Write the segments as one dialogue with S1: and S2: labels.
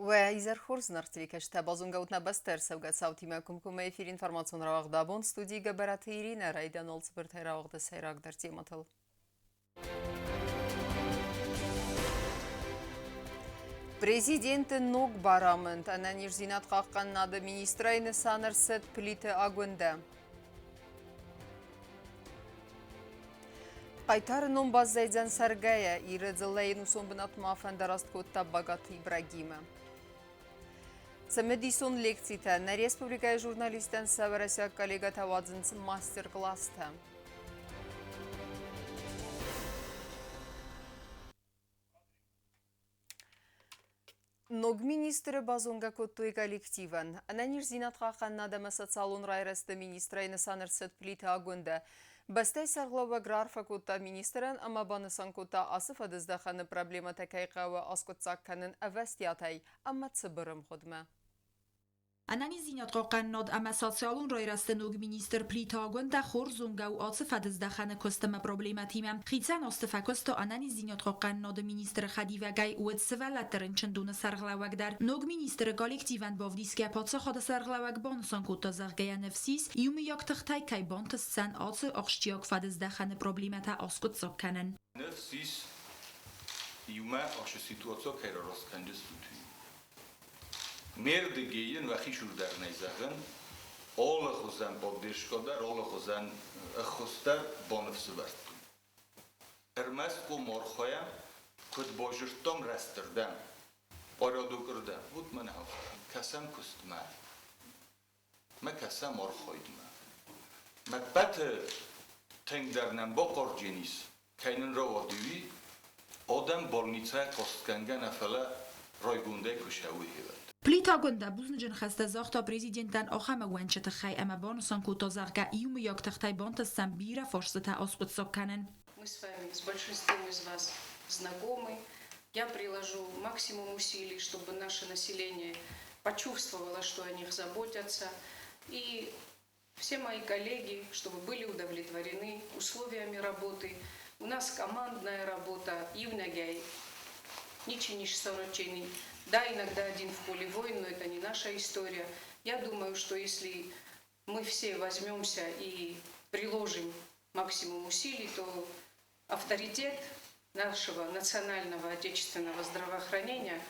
S1: Уӕ изӕр хорз, нарт телекӕсджытӕ, базонгӕ ут нӕ бӕстӕ ӕрцӕугӕ цаутимӕ комкоммӕ эфир информацион рауагъд абон студийы Гӕбӕраты Иринӕ райдиан цыбыртӕй рауагъды сӕйрагдӕр темӕтыл. Президенты ног барамынд ӕнӕниздзинад хъахъхъӕнынады министрӕй нысан ӕрцыд Плиты Агуындӕ. Хъайтары ном баззайдзӕн цӕргӕйӕ, Иры дзыллӕйы ӕнусон бынатмӕ фӕндараст кодта Багаты Ибрагимы. Цымыдисон лекцитӕ нӕ республикӕйы журналисттӕн сӕ уӕрӕсейаг коллегӕтӕ уадзынц мастер-класстӕ. Ног министры базонгӕ кодтой коллективӕн. Ӕнӕниздзинад хъахъхъӕнынад ӕмӕ социалон райрӕзты министрӕй нысан ӕрцыд Плиты Агуындӕ. Бӕстӕйы сӕргълӕууӕг раарфӕ кодта министрӕн ӕмӕ банысан кодта, ацы фӕдыздӕхӕны проблемӕтӕ кӕй хъӕуы аскъуыддзаг кӕнын ӕвӕстиатӕй ӕмӕ цыбыр ӕмгъуыдмӕ.
S2: Ӕнӕниздзинад хъахъхъӕнынад ӕмӕ социалон райрӕзты ног министр Плиты Агуындӕ хорз зонгӕ у ацы фӕдыздӕхӕны куыст ӕмӕ проблемӕтимӕ. Хицӕн азты фӕкуыста ӕнӕниздзинад хъахъхъӕнынады министры хӕдивӕгӕй, уыд сывӕллӕтты рынчындоны сӕргълӕууӕг дӕр. Ног министры коллективӕн бавдисгӕ паддзахады сӕргълӕууӕг банысан кодта, зӕгъгӕ, йӕ ныфс ис, иумӕйаг тыхтӕй кӕй бантысдзӕн ацы ахсджиаг фӕдыздӕхӕны проблемӕтӕ аскъуыддзаг кӕнын.
S3: Ныфс ис, иумӕ ацы ситуаци кӕй рараст кӕндзыстут, уый. Ме рдыгейӕн уӕхи цур дӕр нӕй зӕгъӕн, алыхуызӕн поддержка дӕр, алыхуызӕн ӕххуыс дӕр баныфсӕвӕрдтой. Ӕрмӕст ком архайӕм, куыд базыдтам рӕстырдӕм, порядокырдӕм, вот мӕнӕ афтӕ. Кӕсӕм куыстмӕ, мӕ кӕсӕм архайдмӕ. Мӕ ппӕты тынгдӕр нӕм бахъарджын ис, кӕй нын рауади, уый, адӕм больницӕйӕ хъастгӕнгӕ нӕ, фӕлӕ райгондӕй куы сӕуой хевӕрд.
S2: Плиты Агуындӕ бузныджы ныхӕстӕ загъта президентӕн ахӕм ӕууӕнчы тыххӕй ӕмӕ банысан кодта, зӕгъгӕ, иумӕйаг тыхтӕй бантысдзӕн бирӕ фарстытӕ аскъуыддзаг кӕнын.
S4: Мы с вами, с большинством из вас знакомы. Я приложу максимум усилий, чтобы наше население почувствовало, что о них заботятся. И все мои коллеги, чтобы были удовлетворены условиями работы. У нас командная работа, иунӕгӕй ничи не сорочений. Да, иногда один в поле воин, но это не наша история. Я думаю, что если мы все возьмемся и приложим максимум усилий, то авторитет нашего национального отечественного здравоохранения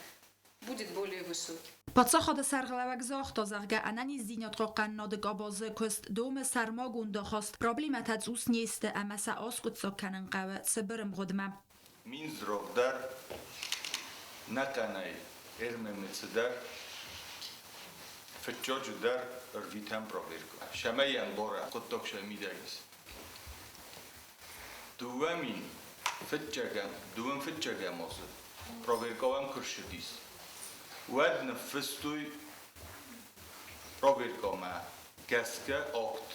S4: будет более высокий.
S2: Паддзахады сӕргълӕууӕг загъта, зӕгъгӕ, ӕнӕниздзинад хъахъхъӕнынады къабазы куыст домы сӕрмагонд ахаст, проблемӕтӕ цъус не сты ӕмӕ сӕ аскъуыддзаг кӕнын хъӕуы цыбыр ӕмгъуыдмӕ.
S3: Минздрав дӕр нӕхъӕнӕй РММЦ дӕр фыццаджы дӕр ӕрвитӕм проверкӕ. Цӕмӕй ӕмбара, хъуыддаг сӕ мидӕг ис. 2000 фыццӕгӕм, дыууын фыццӕгӕм азы проверкӕуӕм куы рцыдис, уӕд ныффыстой проверкӕмӕ гӕсгӕ акт.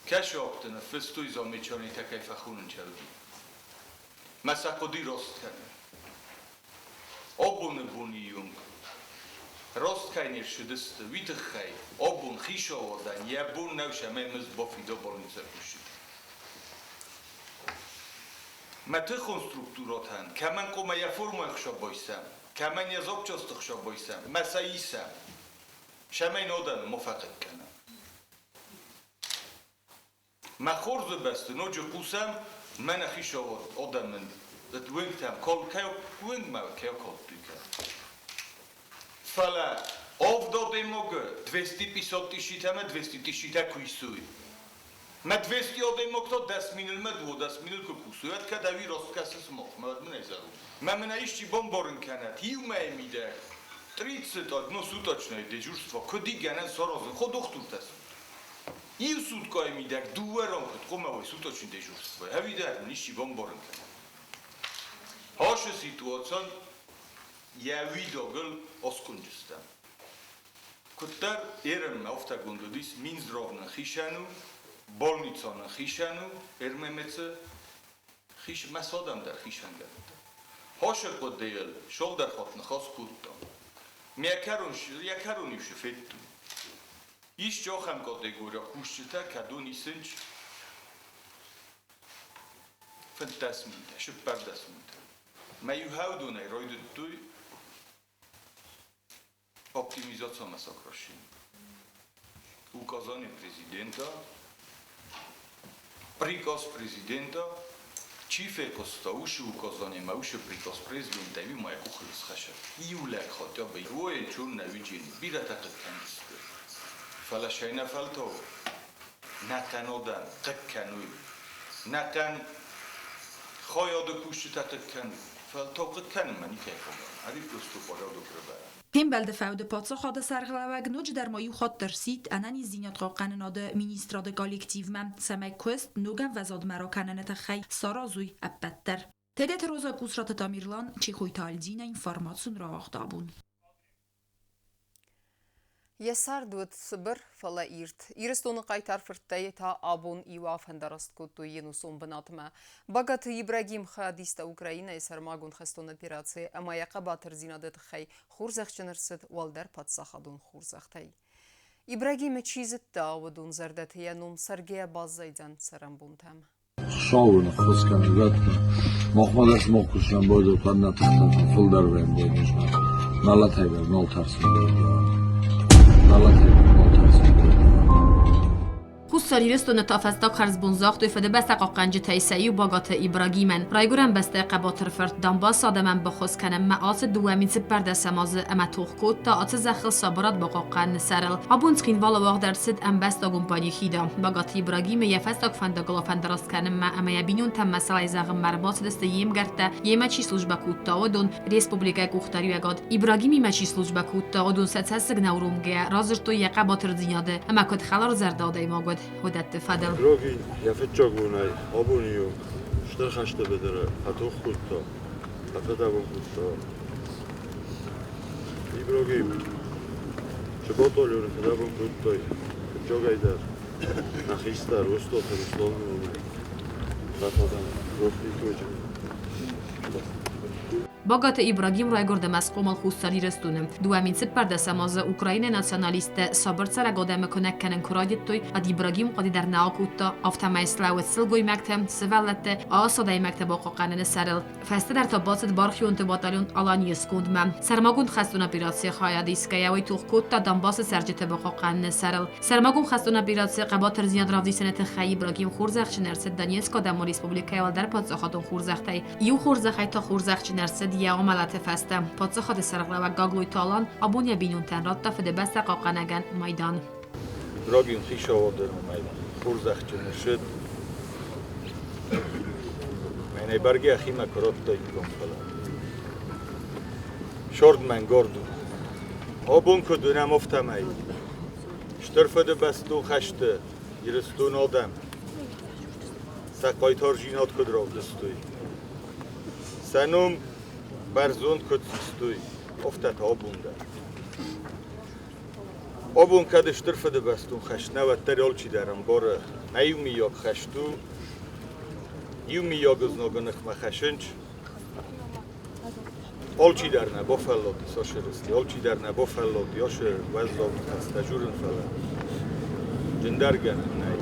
S3: Кӕцы акты ныффыстой замечанитӕ кӕй фӕхонын чӕуди. Мӕ сӕ хъуыди раст кӕнын. Абоны боны онг раст кӕй не рцыдысты, уый тыххӕй абон хицауадӕн йӕ бон нӕу, цӕмӕй мызд бафида больницӕ кусджытӕн. Мӕ тыхон структурӕтӕн, кӕмӕн хъуамӕ йӕ формӕйы хсӕн байсӕм, кӕмӕн йӕ запчасты хсӕн байсӕм, мӕ сӕ исӕм, цӕмӕй нодӕн ма фӕхъыг кӕнӕм. Мӕ хорзы бӕсты ноджы хъусӕм, мӕнӕ хицауад адӕмӕн уынгтӕм уынгмӕ кӕй кодтой. Фӕлӕ авд адӕймагы 250 тысячитӕ ӕмӕ 200 тысячитӕ куы исой. Мӕ 200 адӕймаг та 10 000-мӕ 12 000-ыл куы кусой, уӕд кӕд ӕви раст кӕсы сымахмӕ, уӕд мын ӕй зӕгъут. Мӕ мын ӕй исчи бамбарын кӕнӕд, иу мӕйы мидӕг 31 суточное дежурство куыд и гӕнӕн саразын, хо дохтуртӕ Иу суткӕйы мидӕг дыууӕ ран куыд хъуамӕ уой суточный дежурство, ӕви дӕр мын исчи бамбарын кӕна. Ацы ситуацийӕн йӕ уидагыл аскъуынджыстӕм. Куыддӕр РМ-мӕ афтӕгонд уыдис Минздрав нын хицӕн у, больница нын хицӕн у, РММЦ мӕ цадӕм дӕр хицӕнгӕнӕнтӕ. Хосы хъуыдыйыл цалдӕр хатт ныхас кодтам. Мӕ кӕрон, йӕ кӕрон-иу цы федтон. Ис ахӕм категорийӕ кусджытӕ, кӕдон исынц 15 минутӕ, 14 минутӕ. Мӕ иу хӕудонӕй райдыдтой. Оптимизация сокращение. Указание президента, приказ президента, чи фехъуыста уыцы указание ӕмӕ уыцы приказ президентӕй, уый ма йӕ къухыл схӕссӕд. Иу лӕг хотя бы двое чурнӕ уиджени, бирӕтӕ хъыг кӕндзысты. Фӕлӕ цӕйнӕфӕлтау нӕхъӕн адӕм хъыг кӕной, нӕхъӕн хайады кусджытӕ хъыг кӕной, фӕлтау хъыг кӕнынмӕ никӕй хъӕуы, ӕви просто порядок рывӕрӕм.
S2: Фембӕлды фӕуды паддзахады сӕргълӕууӕг ноджыдӕр ма иу хатт ӕрсидт ӕнӕниздзинад хъахъхъӕнынады министрады коллективмӕ, цӕмӕй куыст ног ӕмвӕзадмӕ ракӕныны тыххӕй саразой ӕппӕт дӕр. Тедеты Роза, Къусраты Тамерлан, Чехойты Альдина информацион рауагъд абон.
S1: Йӕ цард уыд цыбыр, фӕлӕ ирд. Ирыстоны хъайтар фырттӕй та абон иу афӕндараст кодтой йе нусон бынатмӕ. Багаты Ибрагим хайадиста Украинӕйы сӕрмагонд хӕстон операцийы ӕмӕ йӕ хъӕбатырдзинады тыххӕй хорзӕхджын ӕрцыд уӕлдӕр паддзахадон хорзӕхтӕй. Ибрагимы чи зыдта, уыдон зӕрдӕты йӕ ном цӕргӕйӕ баззайдзӕн цӕрӕнбонтӕм.
S5: Хуыцауы ныххуыс кӕн зӕдтӕ. Махмӕ дӕр сымах куыстӕн байдзӕгъ нӕ тыхтӕн фылдӕр вӕййы Мӕлӕтӕй дӕр нал тӕрсын Мӕлӕтӕй дӕр нал тӕрсын
S6: Хуссар Ирыстоны та фӕстаг хӕрзбон загътой Фыдыбӕстӕ хъахъхъӕнджытӕй сӕ иу Багаты Ибрагимӕн. Райгуырӕн бӕстӕйы хъӕбатыр фырт Донбассы адӕмӕн баххуыс кӕнынмӕ ацыд 2014 азы ӕмӕ тох кодта ацы зӕххыл сабырад бахъахъхъӕныны сӕрыл. Абон Цхинвалы уагъд ӕрцыд ӕмбӕстагон панихида. Багаты Ибрагимы йӕ фӕстаг фӕндагыл афӕндараст кӕнынмӕ ӕмӕ йӕ бинонтӕм мӕсӕлӕй зӕгъынмӕ ӕрбацыдысты йе мгӕрттӕ, йемӕ чи службӕ кодта, уыдон, республикӕйы къухдариуӕгад. Ибрагимимӕ чи службӕ кодта, уыдон сӕ цӕссыг нӕ уромгӕйӕ радзырдтой йӕ хъӕбатырдзинады ӕмӕ куыд хӕларзӕрдӕ адӕймаг уыд, уыдӕтты фӕдыл.
S7: Ибрагим йӕ фыццаг бонӕй абоны онг стыр хӕсты быдыры фӕтох кодта, фӕфыдӕбон кодта. Ибрагим, цы батальоны фыдӕбон кодтай фыццагӕй дӕр, нӕ хистӕр Ростовы Русланы номӕй, фӕфӕдӕн рох никуы
S6: Багаты Ибрагим райгуырд ӕмӕ схъомыл Хуссар Ирыстоны. 2014 азы Украинӕйы националисттӕ сабыр цӕрӕг адӕмы куынӕг кӕнын куы райдыдтой, уӕд Ибрагим хъуыды дӕр нӕ акодта, афтӕмӕй слӕууыд сылгоймӕгтӕ, сывӕллӕттӕ, ас адӕймӕгтӕ бахъахъхъӕныны сӕрыл. Фӕстӕдӕр та бацыд бархионты батальон Аланийы скондмӕ. Сӕрмагонд хӕстон операцийы хайад исгӕйӕ уый тох кодта Донбассы цӕрджыты бахъахъхъӕныны сӕрыл. Сӕрмагонд хӕстон операцийы хъӕбатырдзинад равдисыны тыххӕй Ибрагим хорзӕхджын ӕрцыд Донецкы Адӕмон Республикӕйы уӕлдӕр паддзахадон хорзӕхтӕй. Иу хорзӕхӕй та хорзӕхджын ӕрцыд йӕ амӕлӕты фӕстӕ. Паддзахады сӕргълӕууӕг Гаглойты Алан абон йӕ бинонтӕн радта Фыдыбӕстӕ хъахъхъӕнӕгӕн майдан.
S3: Ибрагим хицауады номӕй хорзӕхджын ссыд. Мӕнӕй бӕргӕ йӕхимӕ куы радтаиккам, фӕлӕ сорд мӕнгард у. Абон куыд уынӕм, афтӕмӕй Стыр Фыдыбӕстон хӕсты Ирыстон адӕм сӕ хъайтардзинад куыд равдыстой, сӕ ном бӕрзонд куыд систой, афтӕ та абон дӕр. Абон кӕд Стыр Фыдыбӕстон хӕст нӕ, уӕддӕр алчидӕр ӕмбары, нӕ иумийаг хӕст у, иумийаг знагы ныхмӕ хӕсынч. Алчидӕр нӕ бафӕллади Сашырысти, алчидӕр нӕ бафӕллади ашы уӕззау ныхӕстӕ журын, фӕлӕ зындӕр гӕнӕн нӕй.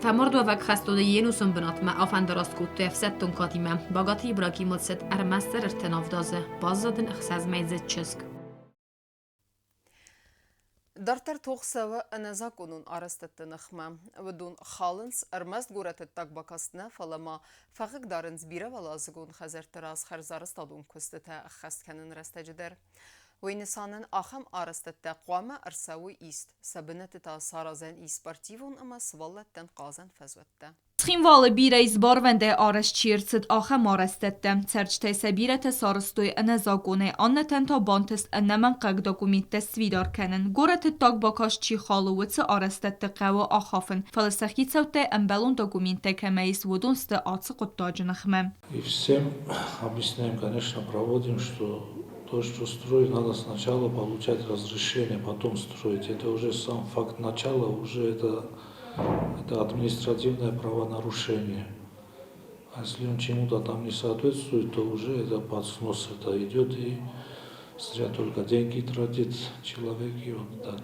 S6: Фӕмардуӕвӕг хӕстоны йе нусон бынатмӕ афӕндараст кодтой ӕфсӕддон кадимӕ. Багаты Ибрагимыл цыд ӕрмӕстдӕр 37 азы, баззад ын ӕхсӕзмӕйдзыд чызг.
S1: Дарддӕр тох цӕуы ӕнӕзакъонон арӕзтӕдты ныхмӕ. Уыдон халынц ӕрмӕст горӕты ӕддаг бакаст нӕ, фӕлӕ ма фӕхъыгдарынц бирӕуӕладзыгон хӕдзӕртты раз хӕрзарӕзтадон куыстытӕ ӕххӕст кӕныны рӕстӕджы дӕр. Уый нысанӕн ахӕм арӕзтӕдтӕ хъуамӕ ӕрцӕуой ист, сӕ бынӕтты та саразӕн ис спортивон ӕмӕ сывӕллӕттӕн хъазӕн фӕзуӕттӕ.
S8: Цхинвалы бирӕ ис барвӕндӕй арӕзт чи ӕрцыд, ахӕм арӕзтӕдтӕ. Цӕрджытӕй сӕ бирӕтӕ сарӕзтой ӕнӕзакъонӕй, аннӕтӕн та бантыст ӕнӕмӕнгхъӕуӕг документтӕ сфидар кӕнын. Горӕты ӕддаг бакаст чи халы, уыцы арӕзтӕдты хъӕуы ахафын, фӕлӕ сӕ хицӕуттӕй ӕмбӕлон документтӕ кӕмӕ ис, уыдон сты ацы хъуыддаджы ныхмӕ.
S9: И всем объясняем, конечно, проводим, что то, что строить, надо сначала получать разрешение, потом строить. Это уже сам факт начала, уже это административное правонарушение. А если он чему-то там не соответствует, то уже это под снос это идет, и зря только деньги тратит человек, и вот так.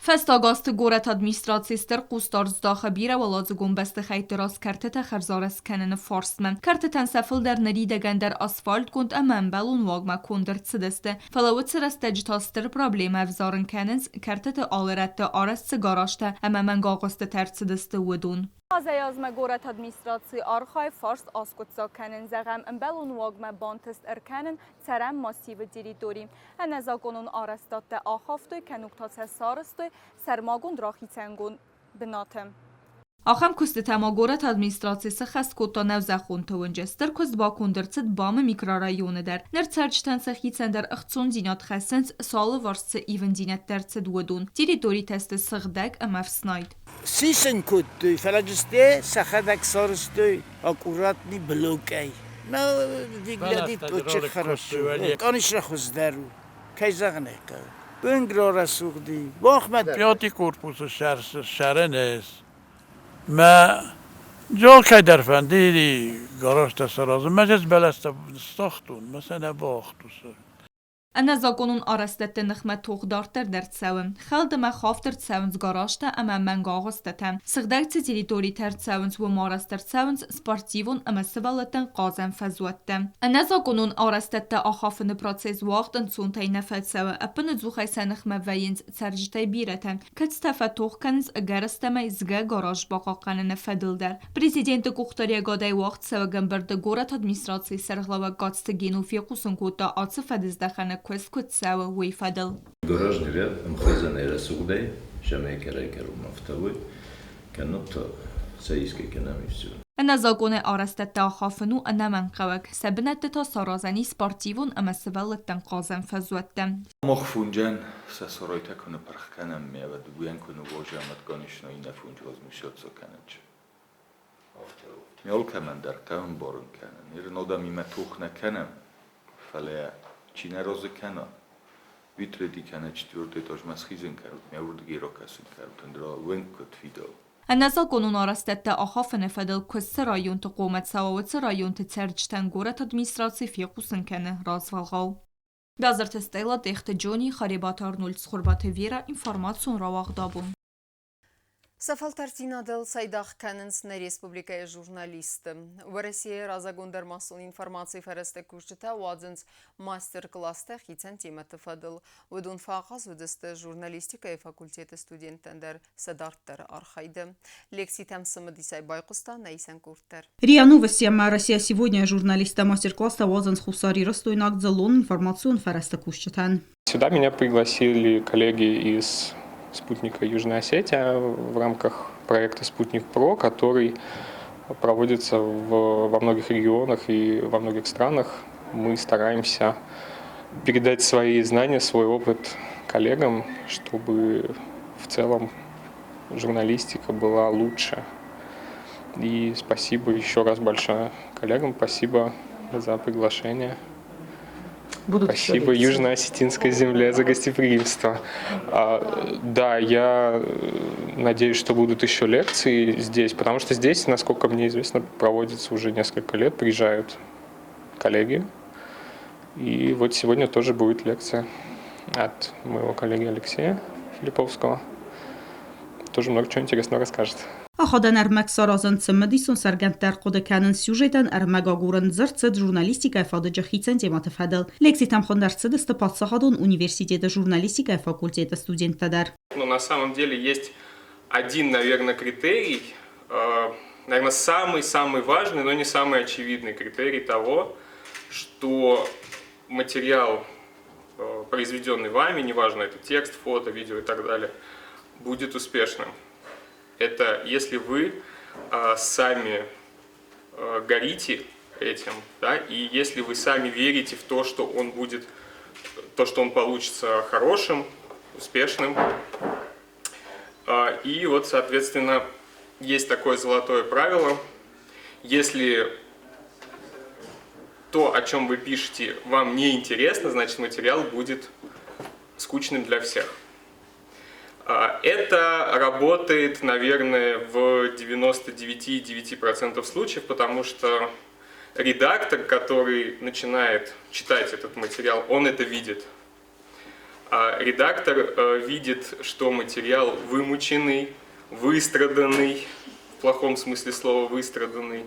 S8: Фӕстаг азты горӕты администраци стыр хъусдард здахы бирӕуӕладзыгон бӕстыхӕйтты раз кӕртытӕ хӕрзарӕзт кӕныны фарстмӕ. Кӕртытӕн сӕ фылдӕр ныридӕгӕн дӕр асфальтгонд ӕмӕ ӕмбӕлон уагмӕ конд ӕрцыдысты. Фӕлӕ уыцы рӕстӕджы та стыр проблемӕ ӕвзарын кӕнынц, кӕртыты алы рӕтты арӕзт цы гаражтӕ ӕмӕ мӕнгагъуыстытӕ ӕрцыдысты, уыдон. Азӕй-азмӕ горӕты администраци архайы фарст аскъуыддзаг кӕнын, зӕгъӕм, ӕмбӕлон уагмӕ бантыст ӕркӕнын цӕрӕн массивы территори. Ӕнӕзакъонон арӕзтадтӕ ахафтой, кӕнуг та сӕ сарӕзтой сӕрмагонд рахицӕнгонд бынаты. Ахӕм куыстытӕ ма горӕты администраци сӕххӕст кодта Нӕузӕххонты уынджы. Стыр куыст баконд ӕрцыд БАМ-ы микрорайоны дӕр. Ныр цӕрджытӕн сӕхицӕн дӕр ӕхцондзинад хӕссынц, цы алыварс цы ивындзинӕдтӕ ӕрцыд, уыдон. Территоритӕ сты сыгъдӕг ӕмӕ ӕфснайд.
S10: Сисын кодтой, фӕлӕ сте сӕхӕдӕг сарӕзтой аккуратный блокӕй. Но выглядит очень хорошо. Конечно, хуыздӕр у, кӕй зӕгъын ӕй хъӕуы. Тынг рарӕсугъд и. Махмӕ
S11: Пятый корпусы сӕрӕн ес. Мӕ алкӕйдӕр фӕнды гаражтӕ саразын. Мӕ ӕз бӕлӕстӕ ныссагътон, мӕ сӕ нӕ бауагътон.
S8: Ӕнӕзакъонон арӕзтӕдты ныхмӕ тох дарддӕр дӕр цӕуы. Хӕлд ӕмӕ хафт ӕрцӕуынц гаражтӕ ӕмӕ мӕнгагъуыстытӕ. Сыгъдӕг цы территоритӕ ӕрцӕуынц, уым арӕзт ӕрцӕуынц спортивон ӕмӕ сывӕллӕттӕн хъазӕн фӕзуӕттӕ. Ӕнӕзакъонон арӕзтӕдтӕ ахафыны процесс уагъд ӕнцонтӕй нӕ фӕцӕуы, ӕппынӕдзухӕй сӕ ныхмӕ вӕййынц цӕрджытӕй бирӕтӕ, кӕцытӕ фӕтох кӕнынц ӕгӕрыстӕмӕй згӕ гараж бахъахъхъӕныны фӕдыл дӕр. Президенты къухдариӕгадӕй уагъдцӕуӕг ӕмбырды горӕты администрацийы сӕргълӕууӕг Коцты Гену фехъусын кодта ацы фӕдыздӕхӕны куыст куыд цӕуы, уый фӕдыл.
S12: Гаражный ряд ӕмхуызӕнӕй рӕсугъдӕй, сӕмӕй кӕрӕй-кӕронмӕ ӕфтауй, кӕннод та сӕ иске кӕнӕм и всё.
S8: Ӕнӕзакъонӕй арӕзтӕдтӕ ахафын у ӕнӕмӕнгхъӕуӕг, сӕ бынӕтты та саразӕн ис спортивон ӕмӕ сывӕллӕттӕн хъазӕн фӕзуӕттӕ.
S3: Мах фунджӕн сӕ соройтӕ ку ныппырх кӕнӕм, ме ӕвӕдугуйӕн ку ныууозӕм, уӕд, конечно, иннӕ фунджы возмущаться кӕнӕнч. Ме алкӕмӕн дӕр хъӕуы ӕмбарын кӕнын. Ирон адӕмимӕ тох нӕ кӕнӕм, фӕлӕ чи нӕ разы кӕна, уый третий кӕнӕ четвертый этажмӕ схизын кӕнут, ме уырдыгӕй ракӕсын кӕнут, ӕндӕра уӕнг куыд фидауы.
S8: Ӕнӕзакъонон арӕзтӕдтӕ ахафыны фӕдыл куыст цы районты хъомӕ цӕуа, уыцы районты цӕрджытӕн горӕты администраци фехъусын кӕны развӕлгъау. Базарты Стелла, Тъехты Джони, Харебаты Арнольд, Цхуырбаты Вера, информацион рауагъд абон.
S1: Сӕ фӕлтӕрддзинадыл цайдагъ кӕнынц нӕ республикӕйы журналистты. Уӕрӕсейы разагондӕр массон информацийы фӕрӕзты кусджытӕ уадзынц мастер-класстӕ хицӕн темӕты фӕдыл. Уыдон фӕахъаз уыдысты журналистикӕйы факультеты студенттӕн дӕр сӕ дарддӕры архайды. Лекцитӕм цымыдисӕй байхъуыста нӕ исӕн къорд дӕр.
S13: РИА Новости ӕмӕ Россия сегодня журналисттӕ мастер-класстӕ уадзынц хуссарирыстойнаг дзыллон информацион фӕрӕзты кусджытӕн.
S14: Сюда меня пригласили коллеги из «Спутника Южная Осетия» в рамках проекта «Спутник Про», который проводится во многих регионах и во многих странах. Мы стараемся передать свои знания, свой опыт коллегам, чтобы в целом журналистика была лучше. И спасибо еще раз большое коллегам, спасибо за приглашение.
S13: Будут
S14: Спасибо Южно-Осетинской земле за гостеприимство. Да, я надеюсь, что будут еще лекции здесь, потому что здесь, насколько мне известно, проводится уже несколько лет, приезжают коллеги. И вот сегодня тоже будет лекция от моего коллеги Алексея Филипповского. Тоже много чего интересного расскажет.
S13: Аходӕн ӕрмӕг саразын, цымыдисон сӕргӕндтӕ ӕрхъуыды кӕнын, сюжетӕн ӕрмӕг агурын, дзырд цыд журналистикӕйы фадыджы хицӕн темӕты фӕдыл. Лекцитӕм хуынд ӕрцыдысты паддзахадон университеты журналистикӕйы факультеты студенттӕ дӕр.
S14: Но на самом деле есть один, наверное, критерий, наверное, самый-самый важный, но не самый очевидный критерий того, что материал, произведенный вами, неважно, это текст, фото, видео и так далее, будет успешным. Это если вы сами горите этим, да, и если вы сами верите в то, что он будет, то, что он получится хорошим, успешным. И вот, соответственно, есть такое золотое правило. Если то, о чем вы пишете, вам не интересно, значит, материал будет скучным для всех. Это работает, наверное, в 99,9% случаев, потому что редактор, который начинает читать этот материал, он это видит. А редактор видит, что материал вымученный, выстраданный, в плохом смысле слова выстраданный.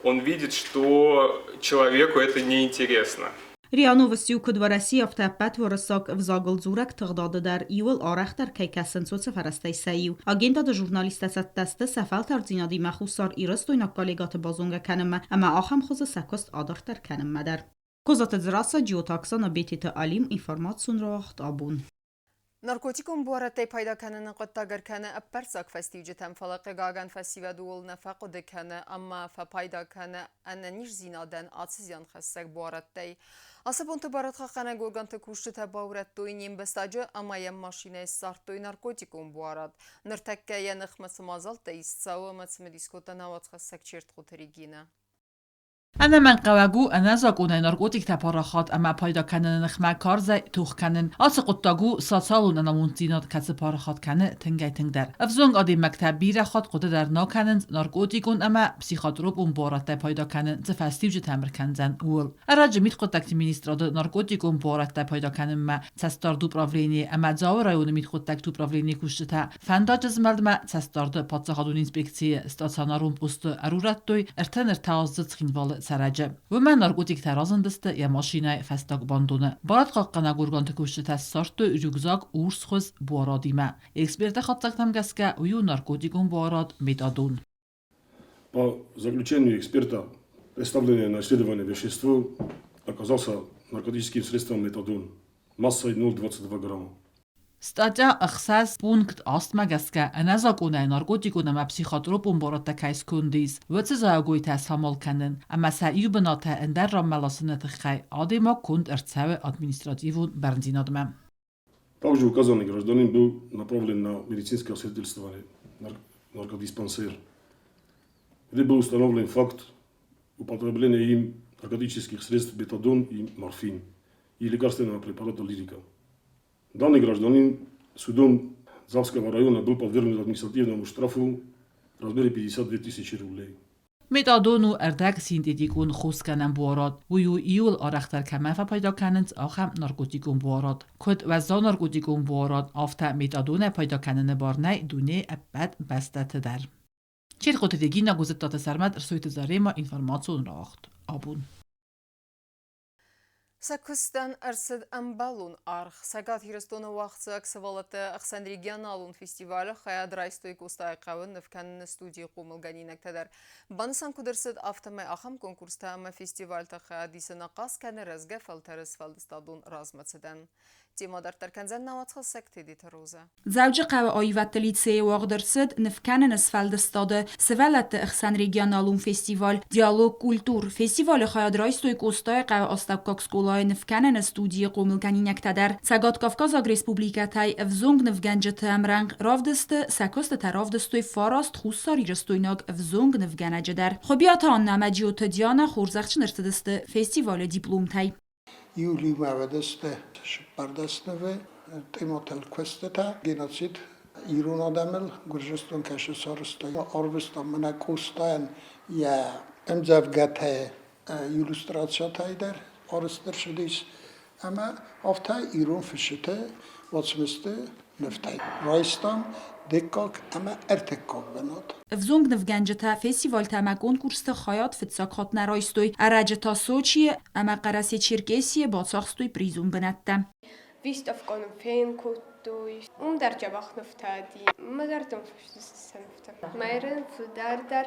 S14: Он видит, что человеку это неинтересно.
S13: РИА Новости куыд Уӕрӕсейы, афтӕ ӕппӕт уырыссаг ӕвзагыл дзурӕг тыгъдады дӕр иууыл арӕхдӕр кӕй кӕсынц, уыцы фӕрӕзтӕй сӕ иу. Агентады журналисттӕ цӕттӕ сты сӕ фӕлтӕрддзинадимӕ хуссарирыстойнаг коллегӕты базонгӕ кӕнынмӕ ӕмӕ ахӕм хуызы сӕ куыст адарддӕр кӕнынмӕ дӕр. Козаты Дзерассӕ, Джиоты Оксана, Бететы Алим, информацион рауагъд абон.
S1: Наркотикон буарадтӕй пайда кӕныны хъуыддаг ӕркӕны ӕппӕрццаг фӕстиуджытӕм, фӕлӕ, хъыгагӕн, фӕсивӕд ууыл нӕ фӕхъуыды кӕны ӕмӕ фӕпайда кӕны ӕнӕниздзинадӕн ацы зианхӕссӕг буарадтӕй. Ацы бонты барадхъахъхъӕнӕг органты кусджытӕ баурӕдтой не мбӕстаджы ӕмӕ йӕм машинӕйы ссардтой наркотикон буарад. Ныртӕккӕ йӕ ныхмӕ цы мадзӕлттӕ ист цӕуы ӕмӕ цымыдис кодта науӕдхӕссӕг Чертхъоты Регинӕ.
S15: Ӕнӕмӕнгхъӕуӕг у ӕнӕзакъонӕй наркотиктӕ парахат ӕмӕ пайда кӕныны ныхмӕ карзӕй тох кӕнын. Ацы хъуыддаг у социалон ӕнамонддзинад, кӕцы парахат кӕны тынгӕй-тынгдӕр. Ӕвзонг адӕймӕгтӕ бирӕ хатт хъуыды дӕр нӕ кӕнынц наркотикон ӕмӕ психотропон буарадтӕй пайда кӕнын цы фӕстиуджытӕм ӕркӕндзӕн, ууыл. Ӕрӕджы мидхъуыддӕгты министрады наркотикон буарадтӕй пайда кӕнынмӕ цӕстдард управленийы ӕмӕ Дзауы районы мидхъуыддӕгты управленийы кусджытӕ Фӕндаджы змӕлдмӕ цӕстдарды паддзахадон инспекцийы стационарон посты ӕрурӕдтой 33-аздзыд Цхинвалы цӕрӕджы. Уымӕ наркотиктӕ разындысты йӕ машинӕйы фӕстаг бандоны. Барадхъахъхъӕнӕг органты кусджытӕ ссардтой рюкзак урсхуыз буарадимӕ. Эксперты хатдзӕгтӕм гӕсгӕ, уый у наркотикон буарад метадон.
S16: По заключению эксперта, представленное на исследование вещество оказался наркотическим средством метадон массой 0,22 грамма.
S15: Статья ӕхсӕз пункт астмӕ гӕсгӕ ӕнӕзакъонӕй наркотикон ӕмӕ психотропон буарадтӕ кӕй сконд ис, уыцы зайӕгойтӕ самал кӕнын ӕмӕ сӕ иу бынатӕй ӕндӕр ранмӕ ласыны тыххӕй адӕймаг конд ӕрцӕуы административон бӕрндзинадмӕ.
S16: Также указанный гражданин был направлен на медицинское освидетельствование наркодиспансер, где был установлен факт употребления им наркотических средств бетадон и морфин и лекарственного препарата лирика. Данный гражданин судом Завского района был подвергнут административному штрафу в размере 52 тысячи рублей.
S15: Метадон у ӕрдӕгсинтетикон хосгӕнӕн буарад. Уый у иууыл арӕхдӕр кӕмӕн фӕпайда кӕнынц, ахӕм наркотикон буарад. Куыд уӕззау наркотикон буарад, афтӕ метадонӕй пайда кӕныны бар нӕй дунейы ӕппӕт бӕстӕты дӕр. Чертхъоты Регина, Гуызыдтаты Сӕрмӕт, Ӕрсойты Заремӕ, информацион рауагъд абон.
S1: Сӕ куыстӕн ӕрцыд ӕмбӕлон аргъ. Цӕгат Ирыстоны уагъдцӕуӕг сывӕллӕтты ӕхсӕнрегионалон фестивалы хайад райстой Къостайыхъӕуы нывкӕныны студийы хъомылгӕнинӕгтӕ дӕр. Банысан куыд ӕрцыд, афтӕмӕй ахӕм конкурстӕ ӕмӕ фестивальты хайад исын ахъаз кӕны рӕзгӕ фӕлтӕры сфӕлдыстадон размӕцыдӕн. Темӕ дарддӕр кӕндзӕн нӕ уацхӕссӕг Тедеты Розӕ.
S2: Дзӕуджыхъӕуы аивӕдты лицейы уагъд ӕрцыд нывкӕныны сфӕлдыстады сывӕллӕтты ӕхсӕн регионалон фестиваль «Диалог культур». Фестивалы хайад райстой Къостайыхъӕуы астӕуккаг скъолайы нывкӕныны студийы хъомылгӕнинӕгтӕ дӕр. Цӕгат-Кавказаг республикӕтӕй ӕвзонг нывгӕнджыты ӕмрӕнхъ равдысты сӕ куыстытӕ равдыстой фараст хуссарирыстойнаг ӕвзонг нывгӕнӕджы дӕр. Хуыбиаты Аннӕ ӕмӕ Джиоты Дианӕ хорзӕхджын ӕрцыдысты фестивалы дипломтӕй.
S17: Июлимӕ уыдысты цыппӕрдӕснывы тематыл куыстытӕ геноцид ирон адӕмыл Гуырдзыстон кӕсы сарӕзта. Арвыста мӕнӕ Къостайӕн йӕ ӕмдзӕвгӕтӕ иллюстрациятӕй дӕр арӕзт ӕрцыдис ӕмӕ афтӕ ирон фысджыты уацмысты нывтӕй райстам дыккаг ӕмӕ ӕртыккаг бынат.
S2: Ӕвзонг нывгӕнджытӕ фестивальтӕ ӕмӕ конкурсты хайад фыццаг хатт нӕ райстой. Ӕрӕджы та Сочийы ӕмӕ Хъӕрӕсе-Черкесийы бацахстой призон бынӕттӕ.
S18: Выставкӕ фен кодтой. Уым дӕр дзӕбӕх нывтӕ уыди. Мӕ зӕрдӕм фысдзысты сӕ нывтӕ. Майрӕн фылдӕр дӕр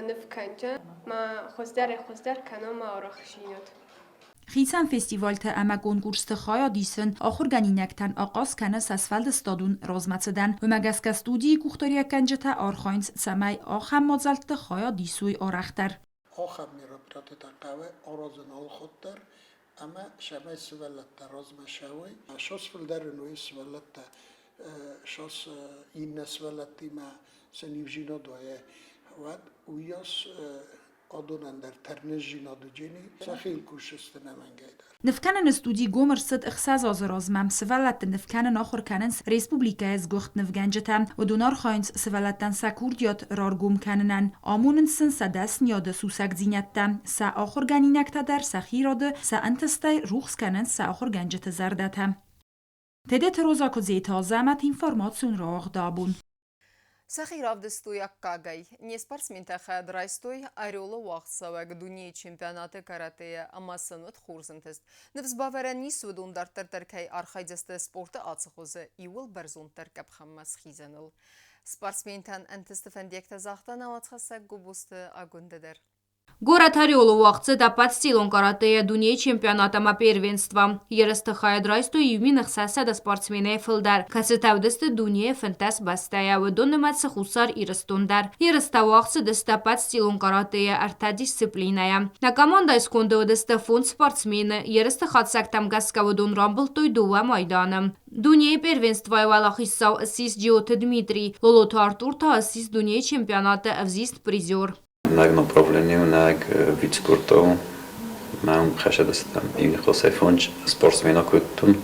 S18: ныв кӕнджын. Мӕ хуыздӕрӕй-хуыздӕр кӕна мӕ арӕхстдзинад.
S2: Хицӕн фестивальтӕ ӕмӕ конкурсты хайад исын ахуыргӕнинӕгтӕн ахъаз кӕны сӕ сфӕлдыстадон размӕцыдӕн. Уымӕ гӕсгӕ студийы къухдариуӕггӕнджытӕ архайынц, цӕмӕй ахӕм мадзӕлтты хайад исой арӕхдӕр.
S17: Ахӕм мероприятитӕ хъӕуы аразын алыхатт дӕр ӕмӕ цӕмӕй сывӕллӕттӕ размӕ цӕуой. Цас фылдӕр ын уый сывӕллӕттӕ, цас иннӕ сывӕллӕттимӕ сын иудзинад уа, уӕд уыйас адонӕн дӕр тӕрныздзинад уыджени, сӕхи кусдзысты нӕмӕнгӕй дӕр.
S2: Нывкӕныны студи гом ӕрцыд ӕхсӕз азы размӕ. Сывӕллӕтты нывкӕнын ахуыр кӕнынц республикӕйы сгуыхт нывгӕнджытӕ. Уыдон архайынц сывӕллӕттӕн сӕ курдиат раргом кӕнынӕн, амонынц сын сӕ дӕсныйады сусӕгдзинӕдтӕ. Сӕ ахуыргӕнинӕгтӕ дӕр сӕхи рады сӕ ӕнтыстӕй рухс кӕнынц сӕ ахуыргӕнджыты зӕрдӕтӕ. Тедеты Роза Куыдзеты Азӕмӕт, информацион рауагъды абон.
S1: Сӕхи равдыстой аккагӕй. Не спортсментӕ хайад райстой Орелы уагъдцӕуӕг дунейы чемпионаты каратэйӕ ӕмӕ сын уыд хорз ӕнтыст. Ныфс бавӕрӕн ис, уыдон дарддӕр дӕр кӕй архайдзысты спорты ацы хуызы иууыл бӕрзонддӕр къӕпхӕнмӕ схизӕныл. Спортсментӕн ӕнтысты фӕндиӕгтӕ загъта нӕ уацхӕссӕг Гобозты Агуындӕ дӕр.
S19: Горӕт Орелы уагъд цыд ӕппӕтстилон каратэйӕ дунейы чемпионат ӕмӕ первенство. Ерысты хайад райстой 1600 спортсменӕй фылдӕр, кӕцытӕ уыдысты дунейы 15 бӕстӕйӕ, уыдон нымӕцы Хуссар Ирыстон дӕр. Ерыстӕ уагъд цыдысты ӕппӕтстилон каратэйӕ ӕртӕ дисциплинӕйӕ. Нӕ командӕйы сконды уыдысты фондз спортсмены, ерысты хатдзӕгтӕм гӕсгӕ уыдон рамбылдтой дыууӕ майданы. Дунейы первенствойы уӕлахиздзау ссис Джиоты Дмитрий, Лолоты Артур та ссис дунейы чемпионаты ӕвзист призер.
S20: Наг направление наг вид спорта мӕм хӕсадыстӕм иу фондз спортсмена кодтон.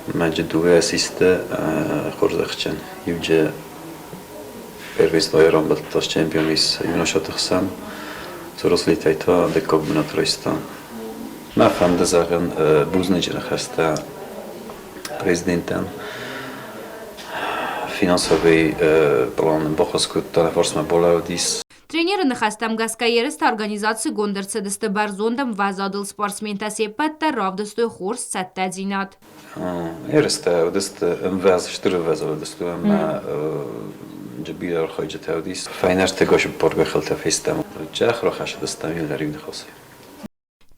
S20: Мӕджы дыууӕ систы хорзӕхджын. Иуджы первенствойы рамбылдта чемпион ис юношаты хсӕн, взрослитӕй та дыккаг бынат райста. Мӕ фӕнды зӕгъын бузныджы ныхӕстӕ президентӕн. Финансовый план баххуыс кодта, нӕ фарсмӕ балӕудис.
S19: Тренеры ныхӕстӕм гӕсгӕ ерысты организацигонд ӕрцыдысты бӕрзонд ӕмвӕзадыл спортсментӕ се ппӕт дӕр равдыстой хорз цӕттӕдзинад.
S20: Ерыстӕ уыдысты ӕмвӕз, стыр ӕмвӕз уыдысты ӕмӕ бирӕ архайджытӕ уыдис. Фӕйнӕртыгосы боргӕхӕлтӕ фестӕм. Зӕхх рахӕссыдыстӕм иу ныхасӕй.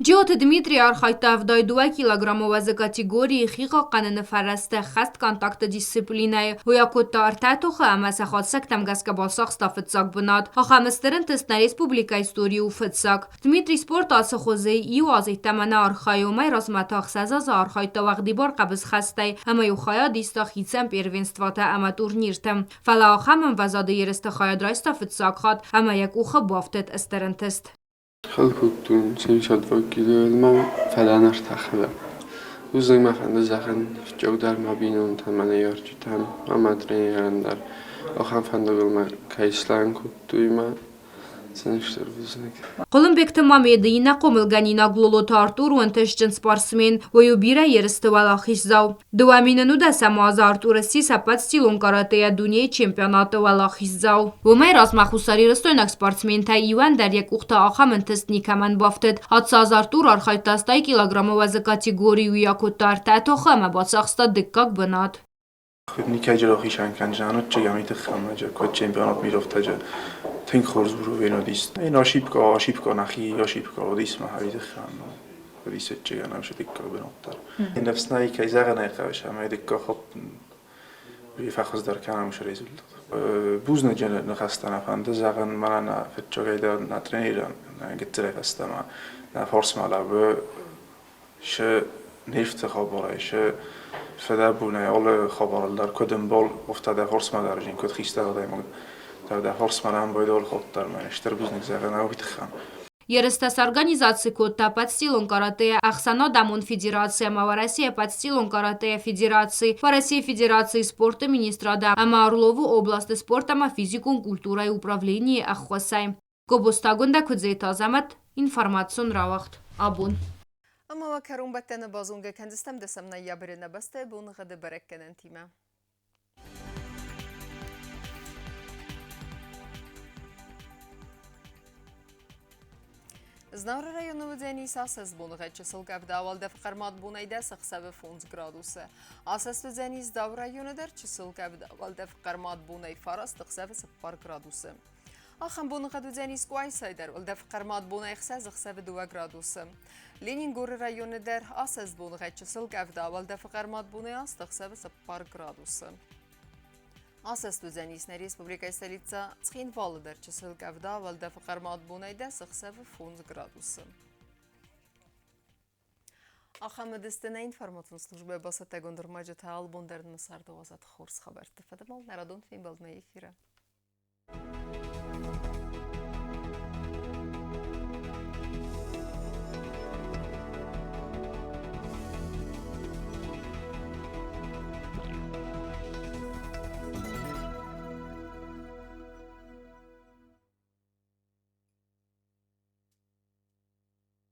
S19: Джиоты Дмитрий архайдта 72 килограммы уӕзы категорийы хи хъахъхъӕныны фӕрӕзтӕ хӕст контакты дисциплинӕйы. Уый акодта ӕртӕ тохы ӕмӕ сӕ хатдзӕгтӕм гӕсгӕ бацахста фыццаг бынат. Ахӕм стыр ӕнтыст нӕ республикӕйы историйы у фыццаг. Дмитрий спорт ацы хуызы иу аз йеддӕмӕ нӕ архайы, уымӕй размӕ та ӕхсӕз азы архайдта уӕгъдибар хъӕбысхӕстӕй ӕмӕ-иу хайад иста хицӕн первенствотӕ ӕмӕ турнирты. Фӕлӕ ахӕм ӕмвӕзады ерысты хайад райста фыццаг хатт ӕмӕ йӕ къухы бафтыд стыр ӕнтыст.
S21: Хыл кодтон 72 килойыл фӕлӕ ӕртӕ Бузныг мӕ фӕнды зӕгъын, фыццагдӕр мӕ бинонтӕн, мӕ ныййарджытӕн ӕмӕ тренерӕн дӕр. Ахӕм фӕндагыл мӕ кӕй слӕгын кодтой мӕ сын стыр бузныг.
S19: Хъуылымбегты Мамеды иннӕ хъомылгӕнинаг Лолоты Артур у ӕнтыстджын спортсмен, уый у бирӕ ерысты уӕлахиздзау. 2019 азы Артур ссис ӕппӕтстилон каратэйӕ дунейы чемпионаты уӕлахиздзау. Уымӕй размӕ хуссарирыстойнаг спортсментӕй иуӕн дӕр йӕ къухты ахӕм ӕнтыст никӕмӕн бафтыд. Ацы аз Артур архайдта 80 килограммы уӕзы категорийы, уый акодта ӕртӕ тохы ӕмӕ бацахста дыккаг бынат.
S21: Никӕй рахицӕн кӕнзӕн уыдчыгӕм тыххӕй куыд чемпионат мировтӕджы тынг хорз уровень уыдис. Ошибка, ошибка нӕхи ошибка уыдис махӕй тыххӕн. Уыдис уыдчыгӕн ӕмӕ дыккаг бынат дӕр. Ныфс нӕй, кӕй зӕгъын ӕй хъӕуы, ӕмӕ дыккаг хатт фӕхуыздӕр кӕнӕм уыцы результат. Бузныджы ныхӕстӕ нӕ фӕнды зӕгъын мӕнӕ нӕ фыццагӕй дӕр нӕ тренерӕн, нӕ гыццылӕй фӕстӕмӕ, нӕ фарсмӕ лӕууы шы нефты хабарӕй, шы фыдӕбонӕй алы хабарыл дӕр куыд ӕмбал, афтӕ дӕ фарсмӕ дӕр зин, куыд хистӕр адӕймаг дӕр дӕ фарсмӕ ӕмбал алы хатт дӕр мӕ стыр бузныг зӕгъын уый тыххӕн.
S19: Ерыстӕ сорганизаци кодта ӕппӕтстилон каратэйӕ Ӕхсӕнадӕмон федераци ӕмӕ Уӕрӕсейы ӕппӕтстилон каратэйӕ федераци, Уӕрӕсейы Федерацийы спорты министрад ӕмӕ Орловы областы спорт ӕмӕ физикон культурӕйы управленийы ӕххуысӕй. Гобозтагундӕ Куыдзеты Азӕмӕт, информацион рауагъд абон.
S1: Ӕмӕ уӕ кӕронбӕттӕны базонгӕ кӕндзыстӕм дӕсӕм ноябры нӕ бӕстӕйы боныгъӕды бӕрӕггӕнӕнтимӕ. Знауыры районы уыдзӕнис асӕст боныгъӕд чысыл къӕвда, уӕлдӕф хъӕрмад бонӕй дӕс ӕхсӕвы 5 градусы. Асӕст уыдзӕнис Дзауы районы дӕр чысыл къӕвда, уӕлдӕф хъӕрмад бонӕй 9 ӕхсӕвы 4 градусы. Ахӕм боныгъӕд уыдзӕнис Къуайсайы дӕр, уӕлдӕф хъӕрмад бонӕй 6 ӕхсӕвы 2 градусы. Ленингоры районы дӕр асӕст боныгъӕд чысыл къӕвда, уӕлдӕфы хъӕрмад бонӕй 8 ӕхсӕвы 4 градусы. Асӕст уыдзӕнис нӕ республикӕйы столицӕ Цхинвалы дӕр чысыл къӕвда, уӕлдӕфы хъӕрмад бонӕй дӕс ӕхсӕвы 5 градусы. Ахӕм уыдысты нӕ информацион службӕйы бацӕттӕгонд ӕрмӕджытӕ албон дӕр нын царды уадзӕд хорз хабӕртты фӕдыл нӕ радон фембӕлдмӕ эфиры.